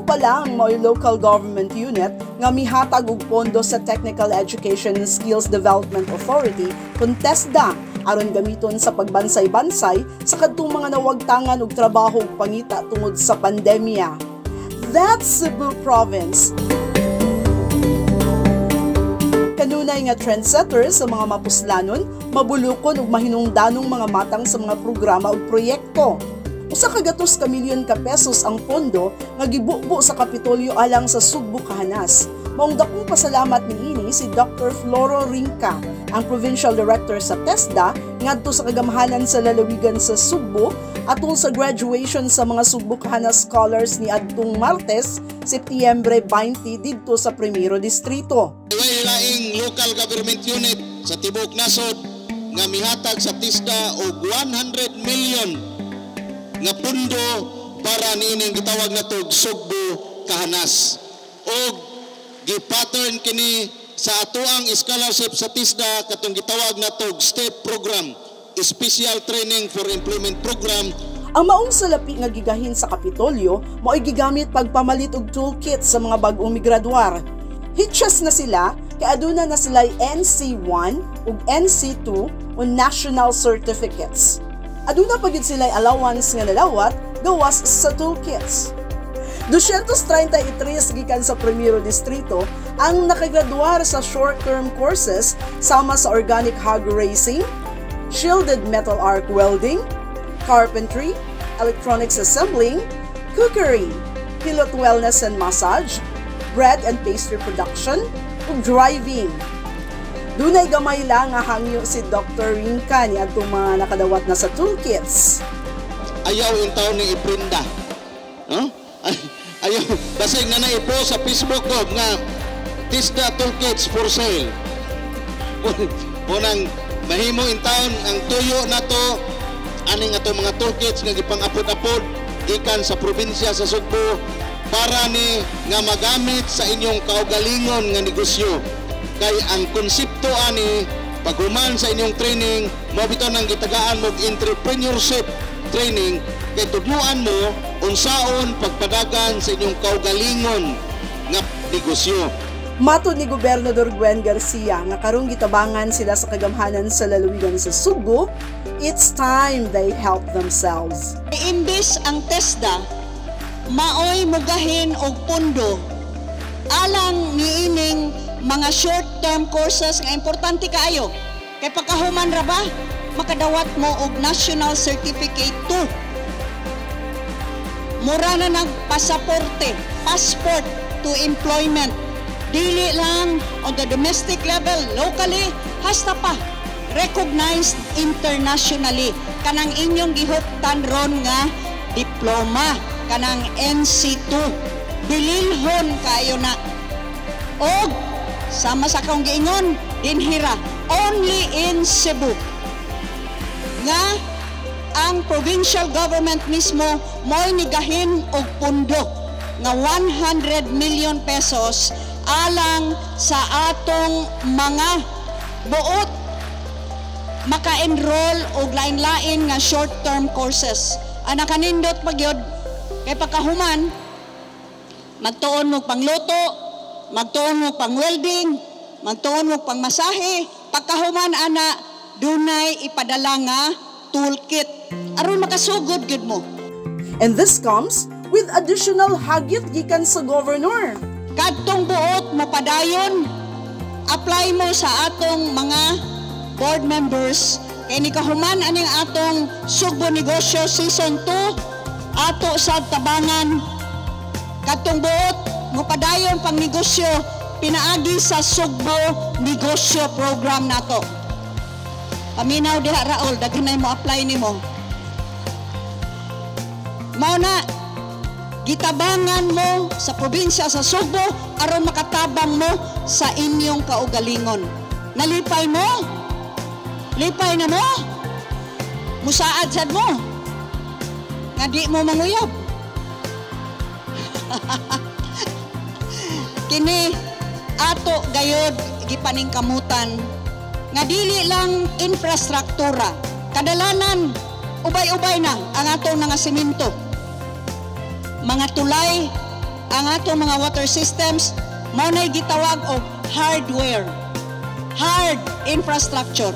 Sugbo pa lang mao'y local government unit nga mihatag og pondo sa Technical Education and Skills Development Authority kon TESDA aron gamiton sa pagbansay-bansay sa kadtong mga nawagtangan og trabaho ug pangita tungod sa pandemya. That's Cebu Province. Kanunay nga trendsetter sa mga mapuslanon, mabulukon ug mahinungdanong mga matang sa mga programa ug proyekto. 100 ka milyon ka pesos ang pondo nga gibubo sa Kapitolyo alang sa Sugbo Kahanas. Maong dakong pasalamat niini si Dr. Floro Rinca, ang Provincial Director sa TESDA, ngadto sa kagamhanan sa lalawigan sa Sugbo atol sa graduation sa mga Sugbo Kahanas Scholars ni adtong Martes, Setyembre 20, didto sa Primero Distrito. Way laing local government unit sa tibuok nasod nga mihatag sa TESDA og 100 million nga pundo para niining gitawag natog Sugbo Kahanas. Og gi-pattern kini sa atoang scholarship sa TESDA katong gitawag natog STEP program, Special Training for Employment Program. Ang maong salapi nga gigahin sa Kapitolyo mao'y gigamit pagpamalit og toolkit sa mga bag-ong migraduar. Hitchas na sila kay aduna na sila NC1 ug NC2 o national certificates. Aduna pa gid sila allowance nga nalawat gawas sa toolkits. 233 gikan sa Primero Distrito ang nakagraduar sa short-term courses sama sa organic hog raising, shielded metal arc welding, carpentry, electronics assembling, cookery, hilot wellness and massage, bread and pastry production, ug driving. Dunay gamay lang nga hangyo si Dr. Rinca ni adtong mga nakadawat na sa toolkits. Ayaw intawon ni iprinda. No? Ayaw, basig na na ipo sa Facebook ko nga TESDA toolkits for sale. Unang mahimo in town ang tuyo nato aning ato mga toolkits nga gipang-apod-apod gikan sa probinsya sa Sugbo para ni nga magamit sa inyong kaugalingon nga negosyo. Kay ang konsepto ani, paghuman sa inyong training, mo bitaw nang gitagaan mo entrepreneurship training kay tudluan mo unsaon pagpadagan sa inyong kaugalingon nga negosyo. Matod ni Gobernador Gwen Garcia nga karong gitabangan sila sa kagamhanan sa lalawigan sa Sugbo, it's time they help themselves. Imbis ang TESDA maoy mugahin og pundo alang niining mga short-term courses nga importante kaayo kay pagkahuman ra ba makadawat mo og National Certificate 2, mura na nag pasaporte, passport to employment, dili lang on the domestic level, locally, hasta pa recognized internationally kanang inyong gihuptan ron nga diploma, kanang NC2, bililhon kayo na. Og sama sa akong giingon dinhira, only in Cebu nga ang provincial government mismo mo'y nigahin og pundo nga 100 million pesos alang sa atong mga buot maka-enroll og lain-lain nga short-term courses. Ang nakanindot pa gyud kay pagkahuman magtuon mo pangluto, magtuon mo pang welding, magtuon mo pang masahe, pagkahuman ana dunay ipadala nga toolkit aron makasugod gyud mo. And this comes with additional hagyot gikan sa governor. Kadtong buot mo padayon, apply mo sa atong mga board members kay ni kahuman aning atong Sugbo Negosyo Season 2, ato sa tabangan kadtong buot mo padayon pang negosyo pinaagi sa Sugbo Negosyo Program nato. Paminaw diha, Raul, daghan mo apply nimo. Mao na gitabangan mo sa probinsya sa Sugbo aron makatabang mo sa inyong kaugalingon. Nalipay mo? Lipay na mo? Musaad sad mo? Nga di mo manguyab. Kini ato gayod gipaningkamutan nga dili lang infrastruktura, kadalanan ubay-ubay na ang atong mga simento, mga tulay. Ang atong mga water systems mao nay gitawag og hardware, hard infrastructure.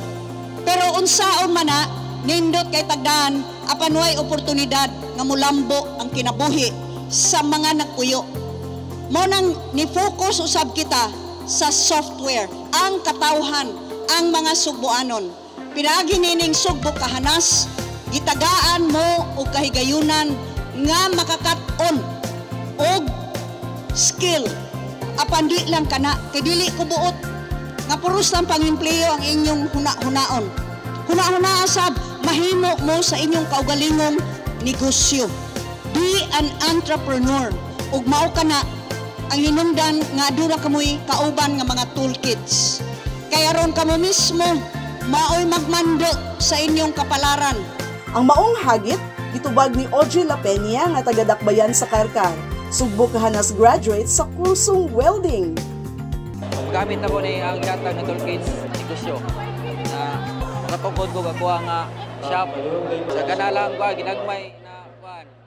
Pero unsaon man na, nindot kay tagdaan apan way oportunidad nga mulambo ang kinabuhi sa mga nagpuyo. Mao nang ni-focus usab kita sa software, ang katawhan, ang mga Sugboanon. Pinaagi nining Sugbo Kahanas, gitagaan mo og kahigayunan nga makakat-on og skill. Apan di lang kana, kay dili ko buot nga puros lang pangempleyo ang inyong huna-hunaon. Huna-hunaa sab mahimo mo sa inyong kaugalingong negosyo. Be an entrepreneur. Ug mao kana ang hinungdan nga aduna kamoy kauban nga mga toolkits. Kaya aron kamo mismo maoy magmando sa inyong kapalaran. Ang maong hagit, gitubag ni Audrey La Peña nga taga-Dakbayan sa Carcar, Sugbo Kahanas graduate sa kursong welding. Gamit na ko ni ang gihatag na toolkits negosyo na nakatungkod ko kakuha nga shop sa kanalang ko ginagmay.